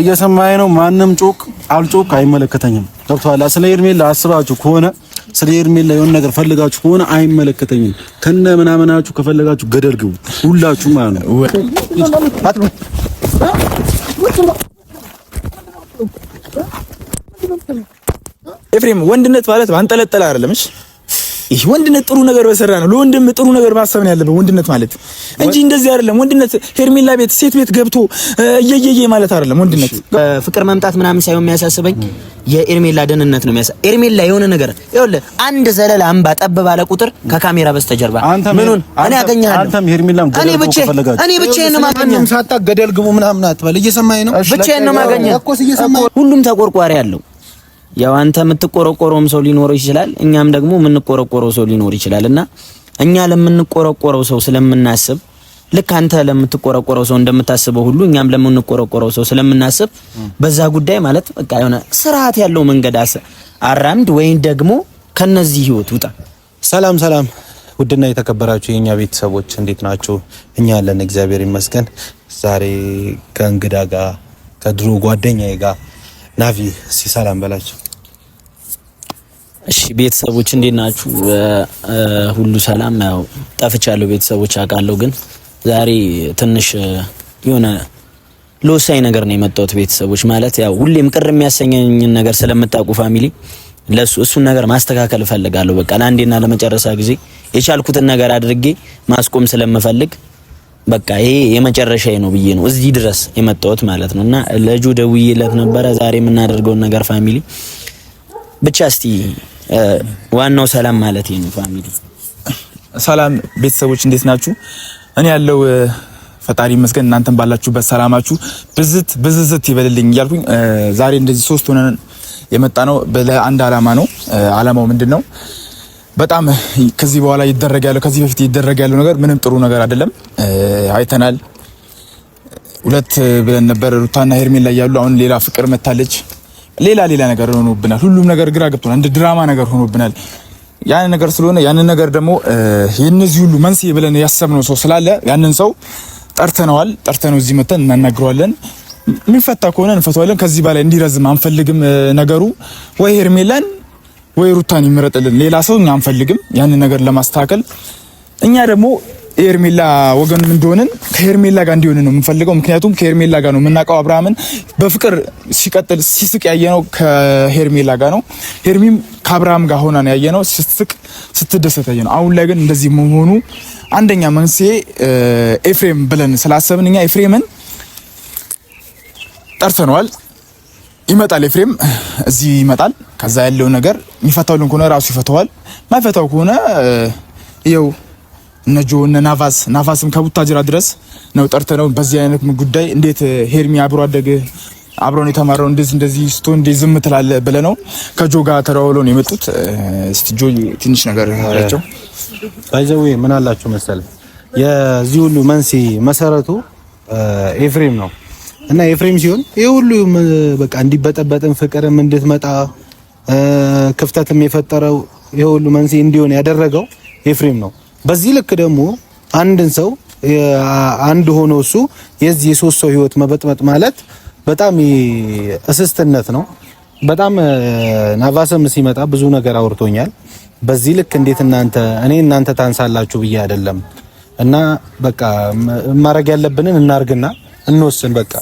እየሰማኸኝ ነው? ማንም ጮክ አልጮክ አይመለከተኝም። ገብቶሃል? ስለ ሄርሜላ አስባችሁ ከሆነ፣ ስለ ሄርሜላ የሆነ ነገር ፈልጋችሁ ከሆነ አይመለከተኝም። ከነ ምናምናችሁ ከፈለጋችሁ ገደል ግቡ ሁላችሁ ማለት ነው። ኤፍሬም፣ ወንድነት ማለት ማንጠለጠል አይደለም። እሺ፣ ይህ ወንድነት ጥሩ ነገር በሰራ ነው። ለወንድም ጥሩ ነገር ማሰብ ነው ያለብን ወንድነት ማለት እንጂ እንደዚህ አይደለም። ወንድነት ሄርሜላ ቤት ሴት ቤት ገብቶ እየየየ ማለት አይደለም። ወንድነት ፍቅር መምጣት ምናምን ሳይሆን የሚያሳስበኝ የኤርሜላ ደህንነት ነው የሚያሳ ኤርሜላ የሆነ ነገር ይኸውልህ፣ አንድ ዘለላ አምባ ጠብ ባለ ቁጥር ከካሜራ በስተጀርባ ምኑን እኔ አገኘሃለሁ። አንተም ሄርሜላም እኔ ብቻዬን እኔ ብቻዬን ነው የማገኘህ። ሳታ ገደል ግቡ ምናምን አትበል። እየሰማኸኝ ነው? ብቻዬን ነው የማገኘህ። ሁሉም ተቆርቋሪ አለው። ያው አንተ የምትቆረቆረውም ሰው ሊኖር ይችላል፣ እኛም ደግሞ የምንቆረቆረው ሰው ሊኖር ይችላል። እና እኛ ለምንቆረቆረው ሰው ስለምናስብ፣ ልክ አንተ ለምትቆረቆረው ሰው እንደምታስበው ሁሉ እኛም ለምንቆረቆረው ሰው ስለምናስብ በዛ ጉዳይ ማለት በቃ የሆነ ስርዓት ያለው መንገድ አራምድ ወይም ደግሞ ከነዚህ ህይወት ውጣ። ሰላም ሰላም፣ ውድና የተከበራችሁ የኛ ቤተሰቦች እንዴት ናችሁ? እኛ ያለን እግዚአብሔር ይመስገን። ዛሬ ከእንግዳ ጋር፣ ከድሮ ጓደኛዬ ጋር፣ ናቪ ሲሰላም በላችሁ። እሺ ቤተሰቦች፣ እንዴት ናችሁ? ሁሉ ሰላም? ያው ጠፍቻለሁ ቤተሰቦች አውቃለሁ፣ ግን ዛሬ ትንሽ የሆነ ለወሳኝ ነገር ነው የመጣሁት ቤተሰቦች። ማለት ያው ሁሌም ቅር የሚያሰኘኝን ነገር ስለምታውቁ family፣ ለሱ እሱን ነገር ማስተካከል እፈልጋለሁ። በቃ ለአንዴና ለመጨረሻ ጊዜ የቻልኩትን ነገር አድርጌ ማስቆም ስለምፈልግ በቃ ይሄ የመጨረሻዬ ነው ብዬ ነው እዚህ ድረስ የመጣሁት ማለት ነው። እና ለጁ ደውዬለት ነበረ ዛሬ የምናደርገውን ነገር family። ብቻ እስቲ ዋናው ሰላም ማለት ነው family። ሰላም ቤተሰቦች፣ እንዴት ናችሁ? እኔ ያለው ፈጣሪ ይመስገን፣ እናንተም ባላችሁበት ሰላማችሁ ብዝት ብዝዝት ይበልልኝ እያልኩኝ ዛሬ እንደዚህ ሶስት ሆነን የመጣ ነው ለአንድ አላማ ነው። አላማው ምንድን ነው? በጣም ከዚህ በኋላ ይደረግ ያለው፣ ከዚህ በፊት ይደረግ ያለው ነገር ምንም ጥሩ ነገር አይደለም። አይተናል። ሁለት ብለን ነበር ሩታና ሄርሜላ እያሉ፣ አሁን ሌላ ፍቅር መታለች። ሌላ ሌላ ነገር ሆኖብናል። ሁሉም ነገር ግራ ገብቶናል። እንደ ድራማ ነገር ሆኖብናል። ያን ነገር ስለሆነ ያንን ነገር ደግሞ የነዚህ ሁሉ መንስኤ ብለን ያሰብነው ሰው ስላለ ያንን ሰው ጠርተነዋል። ጠርተነው እዚህ መተን እናናግረዋለን። የሚፈታ ከሆነ እንፈታዋለን። ከዚህ በላይ እንዲረዝም አንፈልግም። ነገሩ ወይ ሄርሜላን ወይ ሩታን ይመረጥልን፣ ሌላ ሰው እኛ አንፈልግም። ያንን ነገር ለማስተካከል እኛ ደግሞ የሄርሜላ ወገን እንደሆንን ከሄርሜላ ጋር እንዲሆን ነው የምንፈልገው። ምክንያቱም ከሄርሜላ ጋር ነው የምናውቀው። አብርሃምን በፍቅር ሲቀጥል ሲስቅ ያየነው ከሄርሜላ ጋር ነው። ሄርሚም ከአብርሃም ጋር ሆና ነው ያየነው፣ ስትስቅ ስትደሰት ያየነው። አሁን ላይ ግን እንደዚህ መሆኑ አንደኛ መንስኤ ኤፍሬም ብለን ስላሰብን እኛ ኤፍሬምን ጠርተነዋል። ይመጣል፣ ኤፍሬም እዚህ ይመጣል። ከዛ ያለው ነገር የሚፈታውልን ከሆነ ራሱ ይፈታዋል። ማይፈታው ከሆነ ይኸው እነ ጆ፣ እነ ናቫስ፣ ናቫስም ከቡታጅራ ድረስ ነው ጠርተነው በዚህ አይነት ጉዳይ እንዴት ሄርሚ አብሮ አደገ፣ አብሮን የተማረው እንደዚህ እንደዚህ ስቶ እንዴት ዝም ትላለህ ብለህ ነው ከጆ ጋር ተደዋውለው ነው የመጡት። እስቲ ጆ ትንሽ ነገር አላቸው። By the way፣ ምን አላችሁ መሰለህ፣ የዚህ ሁሉ መንስኤ መሰረቱ ኤፍሬም ነው። እና ኤፍሬም ሲሆን ይሄ ሁሉ በቃ እንዲበጠበጥም ፍቅርም እንድትመጣ ክፍተትም የፈጠረው፣ ይሄ ሁሉ መንስኤ እንዲሆን ያደረገው ኤፍሬም ነው። በዚህ ልክ ደግሞ አንድን ሰው አንድ ሆኖ እሱ የዚህ የሶስት ሰው ህይወት መበጥበጥ ማለት በጣም እስስትነት ነው። በጣም ናቫስም ሲመጣ ብዙ ነገር አውርቶኛል። በዚህ ልክ እንዴት እናንተ እኔ እናንተ ታንሳላችሁ ብዬ አይደለም፣ እና በቃ ማድረግ ያለብንን እናርግና እንወስን። በቃ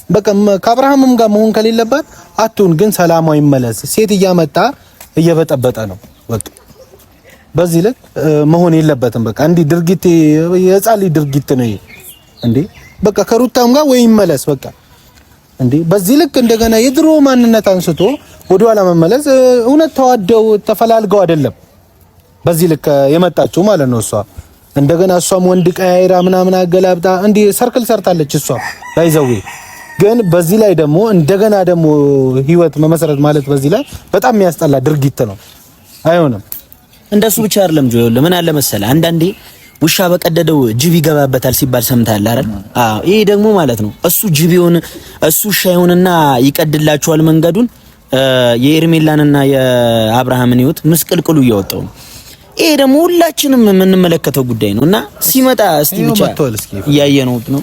በቃ ከአብርሃምም ጋር መሆን ከሌለባት አትሁን፣ ግን ሰላሟ ይመለስ። ሴት እያመጣ እየበጠበጠ ነው። በቃ በዚህ ልክ መሆን የለበትም። በቃ እንዲህ ድርጊት የህፃን ልጅ ድርጊት ነው ይሄ። እንዴ በቃ ከሩታም ጋር ወይ ይመለስ። በቃ እንዴ በዚህ ልክ እንደገና የድሮ ማንነት አንስቶ ወደኋላ መመለስ፣ እውነት ተዋደው ተፈላልገው አይደለም በዚህ ልክ የመጣችው ማለት ነው። እሷ እንደገና እሷም ወንድ ቀያይራ ምናምን አገላብጣ እንዲህ circle ሰርታለች እሷ by the way። ግን በዚህ ላይ ደግሞ እንደገና ደግሞ ህይወት መመሰረት ማለት በዚህ ላይ በጣም የሚያስጠላ ድርጊት ነው። አይሆንም። እንደሱ ብቻ አይደለም ጆ፣ ምን አለ መሰለህ፣ አንዳንዴ ውሻ በቀደደው ጅብ ይገባበታል ሲባል ሰምተሃል አይደል? አዎ፣ ይሄ ደግሞ ማለት ነው እሱ ጅብ ይሁን እሱ ውሻ ይሁንና ይቀድላቸዋል መንገዱን፣ የኤርሜላንና የአብርሃምን ህይወት ምስቅልቅሉ እያወጣው ነው። ይሄ ደግሞ ሁላችንም የምንመለከተው ጉዳይ ነው። እና ሲመጣ እስቲ ብቻ እያየነው ነው።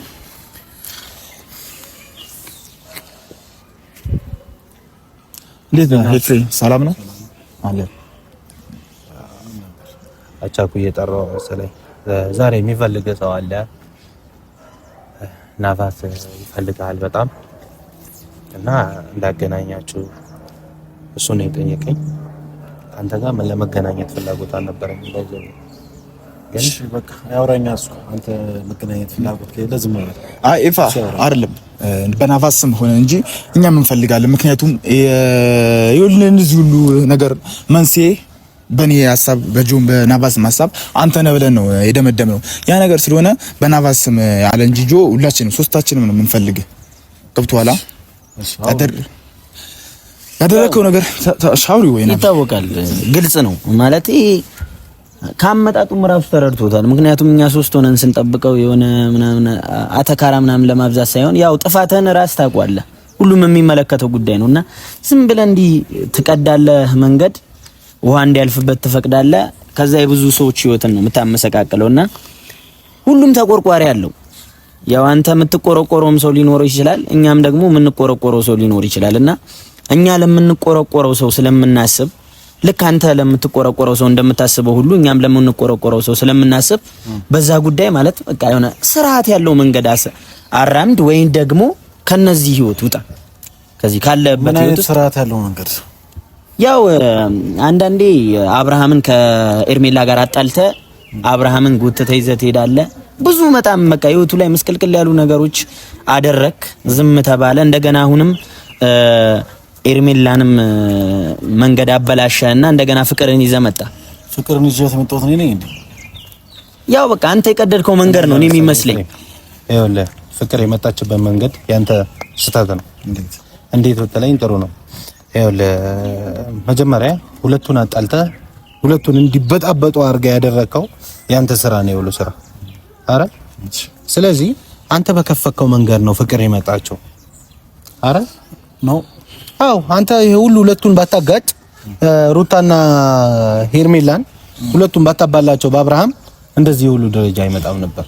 እንዴት ነህ ኤፍሬም? ሰላም ነው አለ። አቻኩ እየጠራው መሰለኝ። ዛሬ የሚፈልግ ሰው አለ። ናፋስ ይፈልጋል በጣም እና እንዳገናኛችሁ እሱ ነው የጠየቀኝ። አንተ ጋር ምን ለመገናኘት ፍላጎት አልነበረም። ግን በቃ ያውራኛ እሱ አንተ መገናኘት ፍላጎት ከሌለ ዝም በል። አይ ኤፋ አይደለም በናፋስ ስም ሆነ እንጂ እኛም እንፈልጋለን። ምክንያቱም እነዚህ ሁሉ ነገር መንስኤ በእኔ ሀሳብ በጆን በናቫስ ሀሳብ አንተ ነህ ብለን ነው የደመደምነው። ያ ነገር ስለሆነ በናቫስ ስም አለ እንጂ ጆ ሁላችንም ሶስታችንም ነው የምንፈልግ። ገብቶሃል? ያደረከው ነገር ሻውሪ ወይ ነው ይታወቃል፣ ግልጽ ነው ማለት ካመጣጡም ራሱ ተረድቶታል። ምክንያቱም እኛ ሶስት ሆነን ስንጠብቀው የሆነ ምናምን አተካራ ምናምን ለማብዛት ሳይሆን ያው ጥፋትህን ራስ ታውቀዋለህ፣ ሁሉም የሚመለከተው ጉዳይ ነው እና ዝም ብለህ እንዲህ ትቀዳለህ መንገድ ውሃ እንዲያልፍበት ትፈቅዳለህ። ከዛ የብዙ ሰዎች ህይወትን ነው የምታመሰቃቅለውና ሁሉም ተቆርቋሪ አለው። ያው አንተ የምትቆረቆረውም ሰው ሊኖር ይችላል፣ እኛም ደግሞ የምንቆረቆረው ሰው ሊኖር ይችላል እና እኛ ለምንቆረቆረው ሰው ስለምናስብ ልክ አንተ ለምትቆረቆረው ሰው እንደምታስበው ሁሉ እኛም ለምንቆረቆረው ሰው ስለምናስብ በዛ ጉዳይ ማለት በቃ የሆነ ስርዓት ያለው መንገድ አራምድ ወይም ደግሞ ከነዚህ ህይወት ውጣ። ከዚህ ካለበት ህይወት ውስጥ ስርዓት ያለው መንገድ ያው አንዳንዴ አብርሃምን ከኤርሜላ ጋር አጣልተ አብርሃምን ጎትተህ ይዘህ ትሄዳለህ። ብዙ በጣም በቃ ህይወቱ ላይ ምስቅልቅል ያሉ ነገሮች አደረክ፣ ዝም ተባለ። እንደገና አሁንም ኤርሜላንም መንገድ አበላሸ እና እንደገና ፍቅርን ይዘህ መጣ። ፍቅርን ይዤ የመጣሁት እኔ ነኝ እንዴ? ያው በቃ አንተ የቀደድከው መንገድ ነው እኔ የሚመስለኝ። ይኸውልህ ፍቅር የመጣችበት መንገድ ያንተ ስህተት ነው። እንዴት ብትለኝ ጥሩ ነው። ይኸውልህ መጀመሪያ ሁለቱን አጣልተህ ሁለቱን እንዲበጣበጡ አድርገህ ያደረግከው ያንተ ስራ ነው፣ የሁሉ ስራ። አረ ስለዚህ አንተ በከፈከው መንገድ ነው ፍቅር የመጣቸው። አረ ነው አዎ፣ አንተ ይሄ ሁሉ ሁለቱን ባታጋጭ ሩታና ሄርሜላን ሁለቱን ባታባላቸው በአብርሃም እንደዚህ ሁሉ ደረጃ አይመጣም ነበር።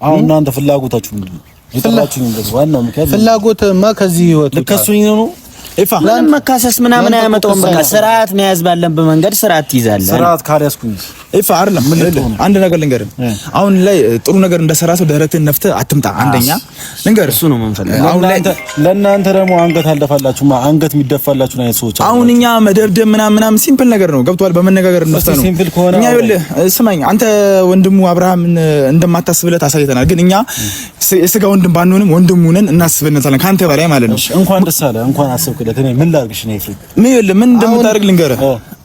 አሁን እናንተ ፍላጎታችሁ ምንድን ነው? የጠራችሁኝ እንደዚህ ዋናው ምክንያት ፍላጎትማ ከዚህ ህይወት ልከሱኝ ነው። ኤፋ ምንም መካሰስ ምናምን አያመጣውም። በቃ ስርዓት መያዝ ባለብህ መንገድ ስርዓት ትይዛለህ። ስርዓት ካልያዝኩኝ ኤፋ አይደለም። አንድ ነገር ልንገርህ፣ አሁን ላይ ጥሩ ነገር እንደሰራ ሰው ደረትህን ነፍተህ አትምጣ። አንደኛ ልንገርህ፣ እሱ ነው የምንፈልገው። አሁን ላይ ለእናንተ ደግሞ አንገት አልደፋላችሁማ። አንገት የሚደፋላችሁ አይነት ሰዎች አሁን እኛ መደብደብ ምናምን ምናምን simple ነገር ነው። ገብቶሃል? በመነጋገር እንፍታ ነው። simple ከሆነ እኛ ይኸውልህ፣ ስማኝ፣ አንተ ወንድሙ አብርሃምን እንደማታስብለት አሳይተናል። ግን እኛ የስጋ ወንድም ባንሆንም ወንድሙ ነን፣ እናስብነታለን ከአንተ በላይ ማለት ነው። እንኳን ደስ አለህ፣ እንኳን አሰብክለት። እኔ ምን ላድርግሽ? ነው ኤፍሬም፣ ምን ይኸውልህ፣ ምን እንደምታደርግ ልንገርህ።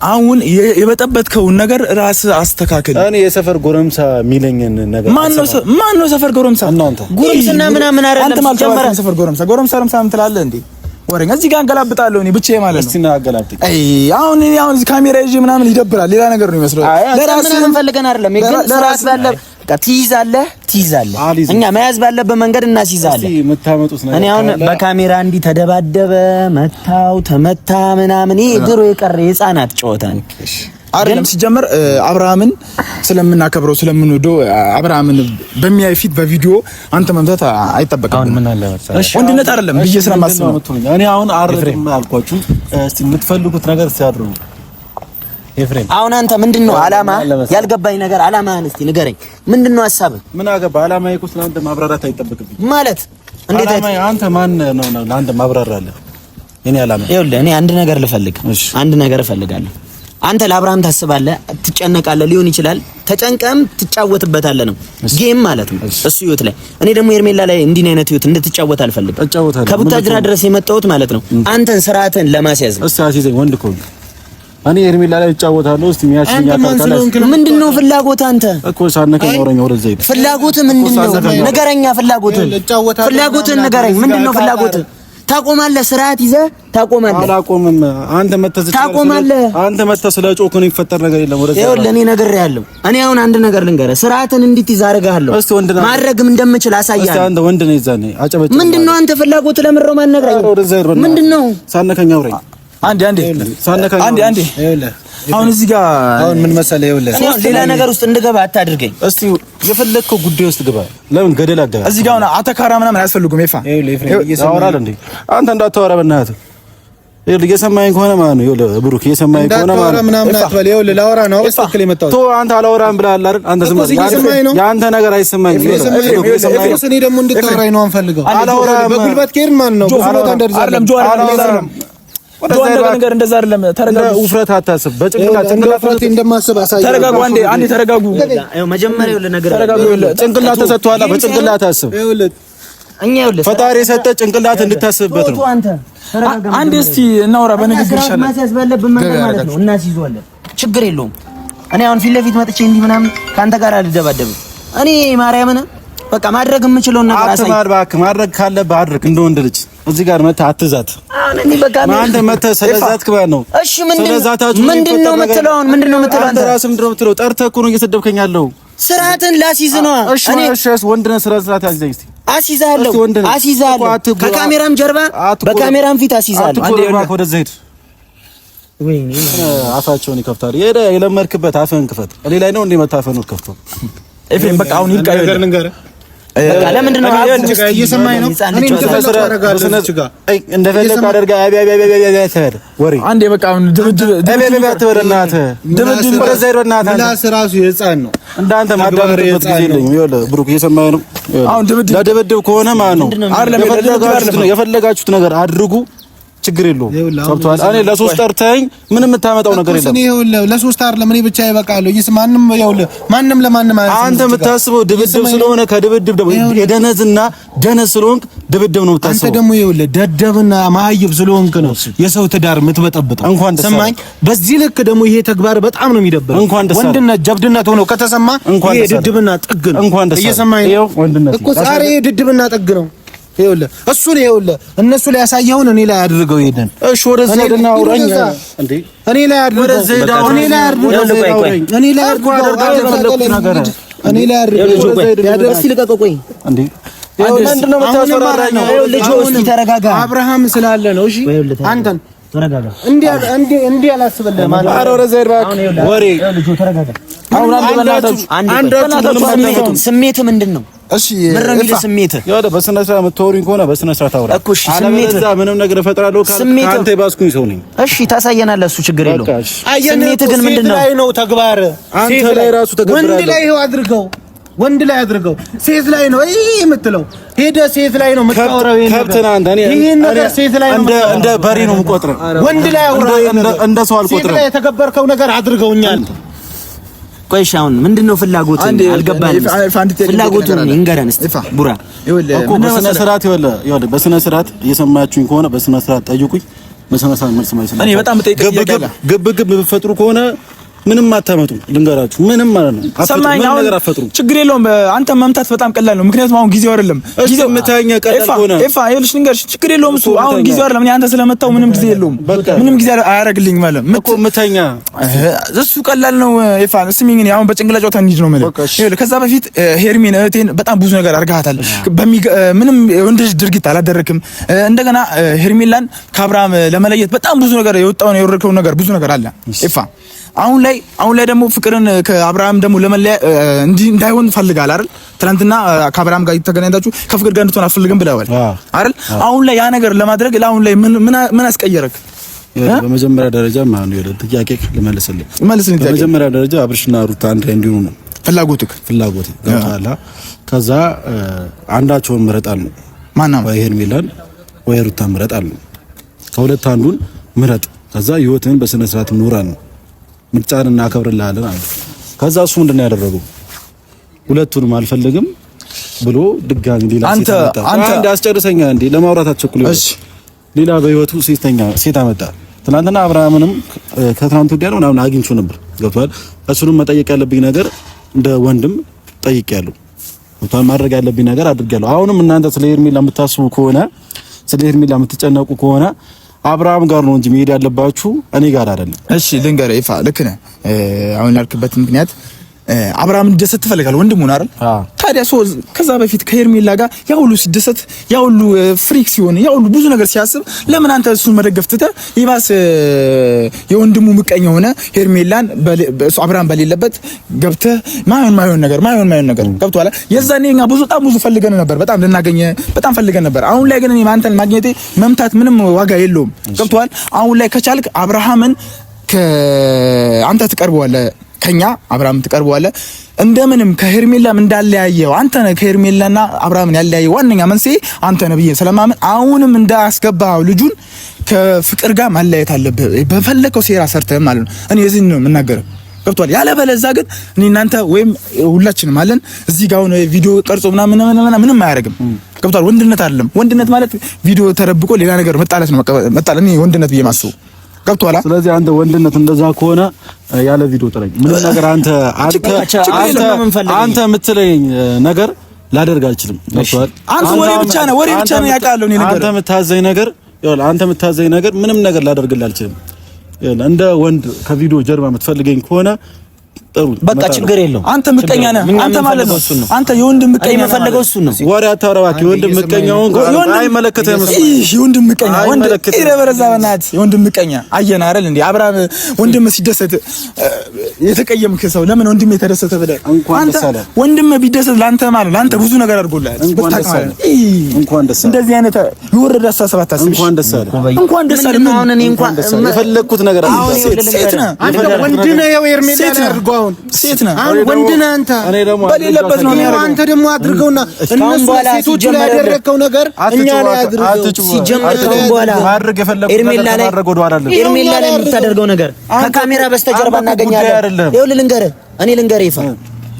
አሁን የበጠበጥከውን ነገር ራስህ አስተካክል። እኔ የሰፈር ጎረምሳ የሚለኝን ነገር ማን ነው ሰፈር ጎረምሳ? እናንተ ጉርምስና ምናምን አይደለም። አንተ ማለት ሰፈር ጎረምሳ ጎረምሳ ረምሳ ምን ትላለህ እንዴ? ወሬኛ እዚህ ጋር እንገላብጣለሁ እኔ ብቻዬን ማለት ነው። እስቲ ና አገላብጠኝ። አይ አሁን እኔ አሁን እዚህ ካሜራ ይዤ ምናምን ይደብራል። ሌላ ነገር ነው የሚመስለው። ለራስህ ምናምን ፈልገን አይደለም ግን ስርዓት ባለ በቃ ትይዛለህ ትይዛለህ። እኛ መያዝ ባለበት መንገድ እናስይዛለን። የምታመጡት ነገር እኔ አሁን በካሜራ እንዲህ ተደባደበ፣ መታው፣ ተመታ ምናምን ይሄ ድሮ የቀረ የህፃናት ጨዋታ ነው። አይደለም ሲጀመር አብርሃምን ስለምናከብረው ስለምንወደው አብርሃምን በሚያይ ፊት በቪዲዮ አንተ መምታት አይጠበቅም። አሁን ምን አለ መሰለህ ወንድነት አይደለም ብዬ ስለማስብ ነው። እኔ አሁን አረድም አልኳችሁ። እስቲ የምትፈልጉት ነገር ሲያድሩ ኤፍሬም አሁን አንተ ምንድነው አላማ? ያልገባኝ ነገር አላማህን እስቲ ንገረኝ። ምንድነው ሀሳብህ? ምን አገባ? አላማዬ እኮ ስለአንተ ማብራራት አይጠበቅብኝም። ማለት እንዴት? አላማዬ አንተ ማን ነው ለአንተ ማብራራለህ? እኔ አላማ ይኸውልህ፣ እኔ አንድ ነገር ልፈልግ አንድ ነገር እፈልጋለሁ። አንተ ለአብርሃም ታስባለህ፣ ትጨነቃለህ፣ ሊሆን ይችላል። ተጨንቀም ትጫወትበታለህ ነው game ማለት ነው እሱ ህይወት ላይ። እኔ ደግሞ ሄርሜላ ላይ እንዲህ አይነት ህይወት እንድትጫወት አልፈልግም። እጫወታለሁ። ከቡታጅራ ድረስ የመጣሁት ማለት ነው አንተን ስርዓትን ለማስያዝ ነው። እስቲ አስይዘኝ፣ ወንድ ከሆንክ እኔ ሄርሜላ ላይ እጫወታለሁ። እስቲ የሚያስይዘኝ አካል ካለ ምንድነው ፍላጎት? አንተ እኮ ሳነከኝ አውረኝ፣ ወደዛ ሂድ። ፍላጎትህ ምንድነው? ንገረኛ። ፍላጎትህን ፍላጎትህን ንገረኝ። ምንድነው ፍላጎትህ? ታቆማለህ። ስርዓት ይዘህ ታቆማለህ። አላቆምም። አንተ መተህ ታቆማለህ። አንተ መተህ ስለ ጮክ ነው የሚፈጠር ነገር የለም። ወደዛ ይኸውልህ፣ እኔ ነግሬሃለሁ። እኔ አሁን አንድ ነገር ልንገርህ፣ ስርዓትን እንድትይዝ አደርግሃለሁ። እስቲ ወንድ ነህ፣ ማድረግም እንደምችል አሳያለሁ። እስቲ አንተ ወንድ ነህ፣ ይዛኔ አጨበጭ። ምንድነው አንተ ፍላጎትህ? ለምንድነው የማትነግረኝ? ወደዛ ሂድ። ምንድነው? ሳነከኝ አውረኝ። አንዴ አንዴ ሳነከኝ አንዴ አንዴ አሁን እዚህ ጋር አሁን ምን መሰለህ፣ ይኸውልህ ሌላ ነገር ውስጥ እንድገባ አታድርገኝ። እስቲ የፈለግከው ጉዳይ ውስጥ ግባ። ለምን ገደል አገባ? እዚህ ጋር አሁን አተካራ ምናምን አያስፈልጉም። ኤፋ ያወራል እንዴ? አንተ እንዳታወራ በእናትህ። ይኸውልህ እየሰማኸኝ ከሆነ ማለት ነው። ይኸውልህ ብሩክ እየሰማኸኝ ከሆነ ማለት ነው። ምናምን አትበል። ይኸውልህ ላወራ ነው በስትክክል የመጣሁት። ተው አንተ አላወራም ብለሃል አይደል? አንተ ዝም በል። የአንተ ነገር አይሰማኝም። እኔ ደግሞ እንድታወራኝ ነው የምፈልገው። አላወራም። በጉልበት ከሄድን ማለት ነው ብዙ ቦታ እንደርሳለን። አላወራም። ነገር እንደዛ አይደለም። ተረጋጉ። ውፍረት አታስብ። በጭንቅላት ጭንቅላት እንደማስብ አሳየው። ተረጋጉ። አንዴ አንዴ ተረጋጉ። ተረጋጉ። ጭንቅላት ተሰጥቶሃል። በጭንቅላት አስብ። ፈጣሪ የሰጠህ ጭንቅላት እንድታስብበት ነው። አንዴ እስቲ እናውራ በንግግር ይሻላል። ማስያዝ ባለብን መንገድ ማለት ነው። እናስይዘዋለን። ችግር የለውም። እኔ አሁን ፊት ለፊት መጥቼ እንዲህ ምናምን ከአንተ ጋር አልደባደብም። እኔ ማርያምን በቃ ማድረግ የምችለውን ነገር አሳይ። አትማር እባክህ። ማድረግ ካለብህ አድርግ። እንደ ወንድ ልጅ እዚህ ጋር መተህ አትዛት። አሁን እኔ በቃ አንተ መተህ ስለዛትክ ማለት ነው። እሺ ምንድን ነው የምትለው? አሁን ምንድን ነው የምትለው? አንተ ራስህ ምንድን ነው የምትለው? ጠርተህ እኮ ነው እየሰደብከኝ ያለው። ስርዓትን ላስይዝ ነዋ። እሺ እሺ፣ ወንድ ነህ፣ ስርዓት ያዝዘኝ እስኪ። አስይዝሃለሁ፣ አስይዝሃለሁ። ከካሜራም ጀርባ በካሜራም ፊት አስይዝሃለሁ። አንዴ ወደዛ ሂድ። ወይኔ አፋቸውን ይከፍታሉ። የለመድክበት አፍህን ክፈት። እኔ ላይ ነው እንዴ መታፈኑ ከፍቶ ኤፍሬም በቃ አሁን ይብቃ። ነገር ልንገርህ በቃ ለምንድን ነው እየሰማኸኝ ነው? እንደፈለግ አደርጋ ወሬ አንዴ በቃ አሁን ድብድብ አትበል እናትህ፣ ድብድብ ምላስ እራሱ የህፃን ነው። እንዳንተ ማዳመጥበት ጊዜ የለኝም። ይኸውልህ ብሩክ እየሰማኸኝ ነው? ለድብድብ ከሆነ ማለት ነው የፈለጋችሁት ነገር አድርጉ። ችግር የለውም። ገብቶሃል? እኔ ለሶስት ጠርተኸኝ ምንም የምታመጣው ነገር የለም። እኔ ይኸውልህ ለሶስት አይደለም እኔ ብቻ ይበቃለሁ። ይስ ማንም ይኸውልህ ማንም ለማንም አያስብም። አንተ የምታስበው ድብድብ ስለሆነ ከድብድብ ደግሞ የደነዝና ደነዝ ስለሆንክ ድብድብ ነው የምታስበው። አንተ ደግሞ ይኸውልህ ደደብና መሀይብ ስለሆንክ ነው የሰው ትዳር የምትበጠብጠው። እንኳን ደስ ሰማኝ። በዚህ ልክ ደግሞ ይሄ ተግባር በጣም ነው የሚደብረው። እንኳን ደስ ወንድነት ጀብድነት ሆኖ ከተሰማ ይሄ ድድብና ጥግ ነው። እንኳን ደስ እየሰማኸኝ ነው እኮ ዛሬ ይሄ ድድብና ጥግ ነው። ይኸውልህ እሱን ይኸውልህ እነሱ ላይ ያሳየኸውን እኔ ላይ አድርገው። ይሄንን እሺ፣ ወደዛ ሄድና አውራኝ እንዴ! እኔ ላይ አድርገው፣ እኔ ላይ አድርገው፣ እኔ ላይ አድርገው፣ እኔ ላይ አድርገው። እስኪ ልቀቀው። ቆይ እንዴ ምንድን ነው የምታስፈራራኝ? ልጆ እስኪ ተረጋጋ። አብርሃም ስላለ ነው። እሺ አንተን ተረጋጋ። እንዲህ እንዲህ አላስብልህም። ኧረ ወደዛ ሂድ እባክህ። ወሬ አሁን አንዴ በእናታችሁ አንዴ ስሜትህ ምንድን ነው? እሺ ምንድን ስሜትህ? ይኸውልህ በስነ ስርዓት የምታወሪኝ ከሆነ በስነ ስርዓት አውራ እኮ። እሺ ስሜትህ አለበለዚያ ምንም ነገር እፈጥራለሁ። ከአንተ የባስኩኝ ሰው ነኝ። እሺ ታሳየናለህ፣ እሱ ችግር የለውም። ስሜትህ ግን ምንድን ነው? ላይ ነው ተግባር። አንተ ላይ ራሱ ተገብራለሁ። ወንድ ላይ ይኸው አድርገው፣ ወንድ ላይ አድርገው። ሴት ላይ ነው ይሄ የምትለው ሄደህ ሴት ላይ ነው የምታወራው። ከብት ነህ አንተ። ይሄን ነገር ሴት ላይ ነው እንደ በሬ ነው የምቆጥረው። ወንድ ላይ አውራ፣ እንደ ሰው አልቆጥረም። ሴት ላይ የተገበርከው ነገር አድርገውኛል። ቆይ እሺ፣ አሁን ምንድነው ፍላጎት? አልገባንም። ፍላጎቱን ይንገረን እስኪ ቡራ እኮ በስነ ስርዓት ይኸውልህ፣ በስነ ስርዓት እየሰማችሁኝ ከሆነ በስነ ስርዓት ጠይቁኝ፣ በስነ ስርዓት መልስ ማለት እኔ በጣም ጠይቅ ግብ ግብ ብትፈጥሩ ከሆነ ምንም አታመጡም። ልንገራችሁ፣ ምንም ማለት ነው ሰማኝ። ምንም አሁን ነገር አትፈጥሩም። ችግር የለውም። አንተ መምታት በጣም ቀላል ነው። ምክንያቱም አሁን ጊዜው አይደለም። ጊዜው ምታኛ ቀላል ከሆነ ኤፋ ይኸውልሽ ልንገርሽ፣ ችግር የለውም እሱ አሁን ጊዜው አይደለም። እኔ አንተ ስለመታው ምንም ጊዜ የለውም። ምንም ጊዜ አያደርግልኝም ማለት እኮ ምታኛ እሱ ቀላል ነው። ኤፋ ስሚኝ፣ እኔ አሁን በጭንቅላት ጨዋታ እንሂድ ነው የምልህ። ይኸውልህ ከዛ በፊት ሄርሜን እህቴን በጣም ብዙ ነገር አድርገሃታል። ምንም የወንድ ልጅ ድርጊት አላደረክም። እንደገና ሄርሜላን ከአብርሃም ለመለየት በጣም ብዙ ነገር የወጣውን የወረድከውን ነገር ብዙ ነገር አለ ኤፋ። አሁን ላይ ደግሞ ፍቅርን ከአብርሃም ደግሞ ለመለያ እንዳይሆን ፈልጋል አይደል? ትናንትና ከአብርሃም ጋር ተገናኝታችሁ ከፍቅር ጋር እንድትሆን አልፈልግም ብለዋል አይደል? አሁን ላይ ያ ነገር ለማድረግ ለአሁን ላይ ምን አስቀየረክ? በመጀመሪያ ደረጃ ማለት ነው ጥያቄ ልመልስልህ። መልስልኝ። ጥያቄ በመጀመሪያ ደረጃ አብርሽና ሩታ አንድ ላይ እንዲሆኑ ነው ፍላጎትህ። ፍላጎት ገብቶሃል? ከዛ አንዳቸውን ምረጥ አልነው። ማነው? ወይ ሄርሜላን ወይ ሩታን ምረጥ አልነው። ከሁለት አንዱን ምረጥ፣ ከዛ ህይወትህን በስነ ስርዓት ኑር አልነው። ምርጫን እናከብርልሃለን አለ። ከዛ እሱ ምንድን ነው ያደረገው? ሁለቱንም አልፈልግም ብሎ ድጋሚ ሌላ ሴት አመጣ። አንድ አስጨርሰኛ እንዴ ለማውራት አትቸኩል። እሺ ሌላ በህይወቱ ሴት አመጣ። ትናንትና አብርሃምንም ከትናንት ወዲያ ነው ምናምን አግኝቼው ነበር። ገብቶሃል? እሱንም መጠየቅ ያለብኝ ነገር እንደ ወንድም ጠይቄያለሁ። ገብቶሃል? ማድረግ ያለብኝ ነገር አድርጌያለሁ። አሁንም እናንተ ስለ ሄርሜላ የምታስቡ ከሆነ ስለ ሄርሜላ የምትጨነቁ ከሆነ አብርሃም ጋር ነው እንጂ መሄድ ያለባችሁ እኔ ጋር አይደለም። እሺ ልንገርህ ኤፋ፣ ልክ ነህ። አሁን ያልክበት ምክንያት አብርሃም እንዲደሰት ትፈልጋለህ፣ ወንድሙን አይደል? ታዲያ ታዲያ ሰው ከዛ በፊት ከሄርሜላ ጋር ያ ሁሉ ሲደሰት፣ ያ ሁሉ freak ሲሆን፣ ያ ሁሉ ብዙ ነገር ሲያስብ ለምን አንተ እሱን መደገፍ ትተህ ይባስ የወንድሙ ምቀኛ ሆነ ሄርሜላን አብርሃም በሌለበት ገብተህ ማይሆን ማይሆን ነገር ማይሆን ማይሆን ነገር ገብቶሃል። የዛኔ እኛ ብዙ በጣም ብዙ ፈልገን ነበር፣ በጣም ልናገኘ በጣም ፈልገን ነበር። አሁን ላይ ግን እኔ አንተን ማግኘቴ መምታት ምንም ዋጋ የለውም። ገብቶሃል። አሁን ላይ ከቻልክ አብርሃምን አንተ ትቀርበዋለህ፣ ከኛ አብርሃም ትቀርበዋለህ። እንደምንም ከሄርሜላም እንዳለያየው አንተ ነህ። ከሄርሜላና አብርሃምን ያለያየው ዋነኛ መንስኤ አንተ ነህ ብዬ ስለማምን አሁንም እንዳስገባው ልጁን ከፍቅር ጋር ማለያየት አለብህ። በፈለከው ሴራ ሰርተህ ማለት ነው። እኔ የዚህ ነው የምናገረው። ገብቶሃል። ያለበለዚያ ግን እኔ እናንተ ወይም ሁላችንም አለን እዚህ ጋር አሁን ቪዲዮ ቀርጾ ምናምን ምናምን ምንም አያደርግም። ገብቶሃል። ወንድነት አይደለም። ወንድነት ማለት ቪዲዮ ተደብቆ ሌላ ነገር መጣላት ነው። መጣላት እኔ ወንድነት ብዬ ማስበው ገብቶሃል። ስለዚህ አንተ ወንድነት እንደዛ ከሆነ ያለ ቪዲዮ ጥለኝ። ምንም ነገር አንተ አንተ አንተ የምትለኝ ነገር ላደርግ አልችልም። ገብቶሃል። አንተ ወሬ ብቻ ነው፣ ወሬ ብቻ ነው ያውቃለሁ። እኔ ነገር አንተ የምታዘኝ ነገር ይኸውልህ፣ አንተ የምታዘኝ ነገር ምንም ነገር ላደርግልህ አልችልም። ይኸውልህ እንደ ወንድ ከቪዲዮ ጀርባ የምትፈልገኝ ከሆነ ጥሩ፣ በቃ ችግር የለውም። አንተ ምቀኛ ነህ። አንተ ማለት ነው አንተ የወንድም ምቀኛ ነህ። የምፈልገው እሱን ነው። ወሬ አታውራ እባክህ። የወንድም ምቀኛውን አይመለከትህም። እሱ የወንድም ምቀኛ ወንድ ይረበረዛ በእናትህ የወንድም ምቀኛ አየን አይደል እንዴ? አብርሃም ወንድም ሲደሰት የተቀየምክ ሰው ለምን ወንድም የተደሰተ ብለህ አንተ ወንድም ቢደሰት ለአንተ ማለት ለአንተ ብዙ ነገር አድርጎልሃል። እንኳን ደስ አለህ። እንደዚህ አይነት የወረደ አስተሳሰብ አታስብ። እንኳን ደስ አለህ። እንኳን ደስ አለህ። አሁን እኔ እንኳን የፈለግኩት ነገር አለ። ሴት ነህ አንተ ወንድ ነህ። ያው ሄርሜላ አድርገው አሁን ሴት ነህ። አሁን ወንድ ነህ አንተ። በሌለበት ነው የሚያደርገው። አንተ ደግሞ አድርገውና እነሱ ሴቶቹ ላይ ያደረግከው ነገር እኛ ላይ አድርገው። ሲጀመር ከአሁን በኋላ ሄርሜላ ላይ ሄርሜላ ላይ የምታደርገው ነገር ከካሜራ በስተጀርባ እናገኛለን። ይኸውልህ ልንገርህ፣ እኔ ልንገርህ፣ ይፋ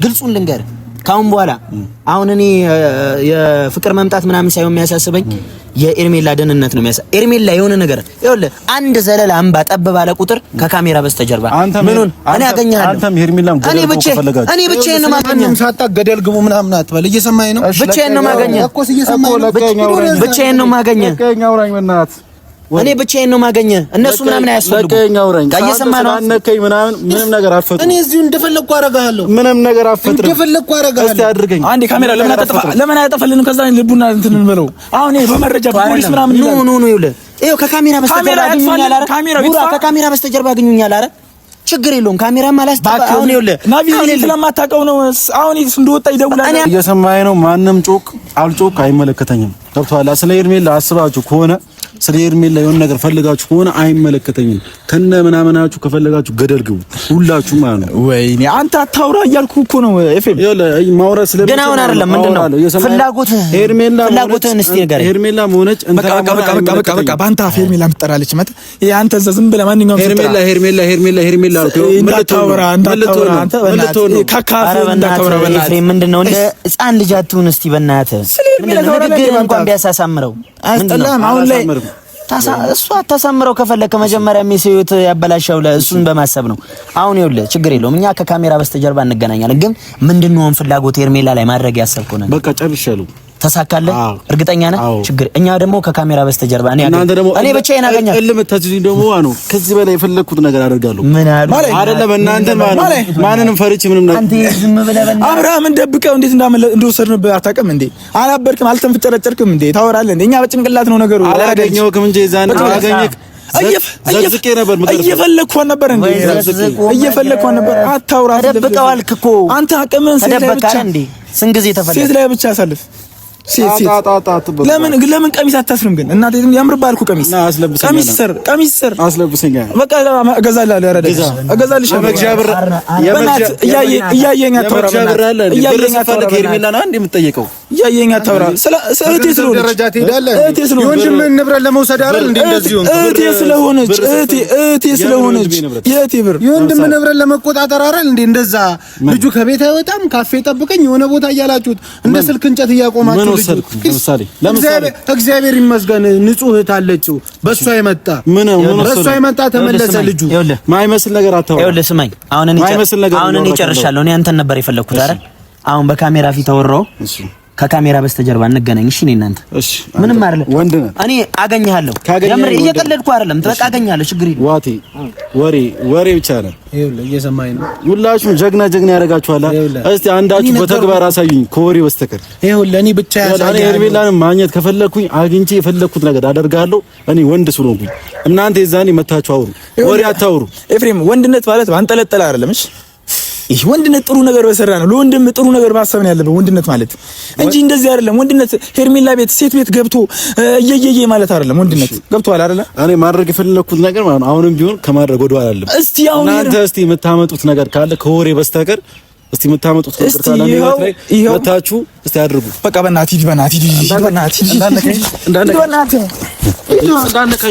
ግልጹን ልንገርህ ካሁን በኋላ አሁን እኔ የፍቅር መምጣት ምናምን ሳይሆን የሚያሳስበኝ የኤርሜላ ደህንነት ነው የሚያሳ ኤርሜላ የሆነ ነገር ይኸውልህ፣ አንድ ዘለላ አምባ ጠብ ባለ ቁጥር ከካሜራ በስተጀርባ ምኑን እኔ አገኘሃለሁ። አንተም ሄርሜላም እኔ ብቻዬን ነው የማገኘህ። ሳታ ገደል ግቡ ምናምን አትበል። እየሰማኸኝ ነው? ብቻዬን ነው የማገኘህ። ብቻዬን ነው የማገኘህ። እኔ ብቻዬን ነው የማገኘህ። እነሱ ምናምን አያስፈልጉም። እየሰማህ ነው? አነከኝ ምናምን ምንም ነገር አትፈጥርም። እኔ እዚሁ እንደፈለግኩ አደርግሃለሁ። ምንም ነገር አትፈጥርም። እንደፈለግኩ አደርግሃለሁ። እስቲ አድርገኝ። አንዴ ካሜራ ለምን አጠፋ? ለምን አያጠፋልንም? ከዛ ልቡና እንትን እንበለው። አሁን ይሄ በመረጃ ፖሊስ ምናምን ይላል። no no no፣ ይኸውልህ፣ ይኸው ከካሜራ በስተጀርባ ያገኙኛል። ኧረ ከካሜራ በስተጀርባ ያገኙኛል። ኧረ ችግር የለውም። ካሜራም አላስጠፋ። አሁን ይኸውልህ ናቪ ስለማታውቀው ነው። አሁን እንደወጣ ይደውላል። እየሰማኸኝ ነው? ማንም ጮክ አልጮክ አይመለከተኝም። ገብቶሃል? ስለ ሄርሜላ አስባችሁ ከሆነ ስለ ሄርሜላ የሆነ ነገር ፈልጋችሁ ከሆነ አይመለከተኝም። ከነ ምናምናችሁ ከፈለጋችሁ ገደል ግቡ ሁላችሁ ማለት ነው። ወይኔ አንተ አታውራ እያልኩ እኮ ነው። ኤፍኤም ይኸውልህ ማውራት ስለምችል ግን አሁን አይደለም። ምንድን ነው ፍላጎትህ? ፍላጎትህን እስቲ ንገረኝ። ሄርሜላ መሆነች በቃ በቃ በቃ በቃ በቃ በአንተ አፍ ሄርሜላ የምትጠራለች ማለት ይሄ አንተ እዛ ዝም ብለህ ማንኛውም ሄርሜላ ሄርሜላ ሄርሜላ ሄርሜላ አልኩህ። እንዳታወራ እንዳታወራ አንተ በእናትህ ካካፍ እንዳታወራ በእናትህ ኤፍሬም፣ ምንድን ነው እንደ ሕፃን ልጅ አትሁን እስቲ በእናትህ። ንግግርህን እንኳን ቢያሳሳምረው አያስጠላህም? አሁን ላይ እሱ አታሳምረው ከፈለክ መጀመሪያ የሚሰዩት ያበላሸው ለእሱን በማሰብ ነው። አሁን ይኸውልህ ችግር የለውም እኛ ከካሜራ በስተጀርባ እንገናኛለን። ግን ምንድነው አሁን ፍላጎት ሄርሜላ ላይ ማድረግ ያሰብከው ነገር? በቃ ጨርሻለሁ። ተሳካለህ? እርግጠኛ ነህ? ችግር እኛ ደግሞ ከካሜራ በስተጀርባ እኔ እኔ ብቻዬን አገኛለሁ። እልምታችሁኝ ደግሞ ነው። ከዚህ በላይ የፈለግኩት ነገር አደርጋለሁ። ምን አሉ አይደለም እናንተ ማንንም ፈርቼ ምንም ነገር አንተ ዝም ብለህ በእናትህ አብርሃምን ደብቀው እንዴት እንደወሰድንብህ አታውቅም እንዴ? አላበድክም? አልተንፍጨረጨርክም እንዴ? ታወራለህ እንዴ? እኛ በጭንቅላት ነው ነገሩ። አላገኘሁህም እንጂ የዛን አገኘህ እየፈለግኩህ ነበር እንዴ? እየፈለግኩህ ነበር። አታውራ። ተደብቀዋል እኮ አንተ አቅምህን ሴት ላይ ብቻ ስንት ጊዜ ተፈለገ? ሴት ላይ ብቻ አሳልፍ። ሴት ሴት ለምን ለምን ቀሚስ አታስርም ግን? እናቴ ያምርብሃል እኮ ቀሚስ። ቀሚስ ስር ቀሚስ ስር አስለብሰኝ። በቃ እገዛልሃለሁ። ያረዳ እገዛልሻለሁ። በእናትህ እያየኸኝ አታውራ። እያየኸኝ አታውራ። እያየኸኝ አታውራ። ስለ እህቴ ስለሆነች ደረጃ ትሄዳለህ። የወንድምህን ንብረት ለመውሰድ አይደል እንዴ? እንደዚህ ሆንክ። እህቴ ስለሆነች እህቴ እህቴ ስለሆነች የእህቴ ብር የወንድምህን ንብረት ለመቆጣጠር አይደል እንዴ? እንደዛ ልጁ ከቤት አይወጣም፣ ካፌ ጠብቀኝ የሆነ ቦታ እያላችሁት እንደ ስልክ እንጨት እያቆማችሁ ለምሳሌ እግዚአብሔር ይመስገን ንጹህ እህት አለችው። በእሷ የመጣ በእሷ የመጣ ተመለሰ ልጁ። ማይመስል ነገር አታውራ። ይኸውልህ ስማኝ፣ አሁን እኔ ጨርሻለሁ። እኔ አንተን ነበር የፈለግኩት አይደል? አሁን በካሜራ ፊት አወራሁ። ከካሜራ በስተጀርባ እንገናኝ። እሺ እኔ እናንተ እሺ፣ ምንም አይደለም። ወንድ ነህ። እኔ አገኘሃለሁ። የምር እየቀለድኩ አይደለም። በቃ አገኘሃለሁ። ችግር የለም። ዋቴ ወሬ ወሬ ብቻ ነው። ይኸውልህ እየሰማኸኝ ነው። ሁላችሁም ጀግና ጀግና ያደርጋችኋል። እስቲ አንዳችሁ በተግባር አሳዩኝ ከወሬ በስተቀር። ይኸውልህ እኔ ብቻ ያሳየኝ። እኔ ሄርሜላን ማግኘት ከፈለኩኝ አግኝቼ የፈለኩት ነገር አደርጋለሁ። እኔ ወንድ ስለሆንኩኝ እናንተ የዛኔ መታችሁ አውሩ፣ ወሬ አታውሩ። ኤፍሬም ወንድነት ማለት አንጠለጠለ አይደለም። እሺ ይህ ወንድነት ጥሩ ነገር በሰራ ነው። ለወንድም ጥሩ ነገር ማሰብ ነው ያለብን ወንድነት ማለት እንጂ እንደዚህ አይደለም። ወንድነት ሄርሜላ ቤት ሴት ቤት ገብቶ እየየየ ማለት አይደለም። ወንድነት ገብቶሃል አይደለ? እኔ ማድረግ የፈለኩት ነገር ማለት ነው አሁንም ቢሆን ከማድረግ ወደ ኋላ አይደለም። እስቲ አሁን እናንተ እስቲ የምታመጡት ነገር ካለ ከወሬ በስተቀር እስቲ የምታመጡት ነገር ካለ ላይ መታችሁ እስቲ አድርጉ። በቃ በእናትህ ሂድ፣ በእናትህ ሂድ፣ በእናትህ ሂድ፣ እንዳነካኝ እንዳነካኝ እንዳነካኝ።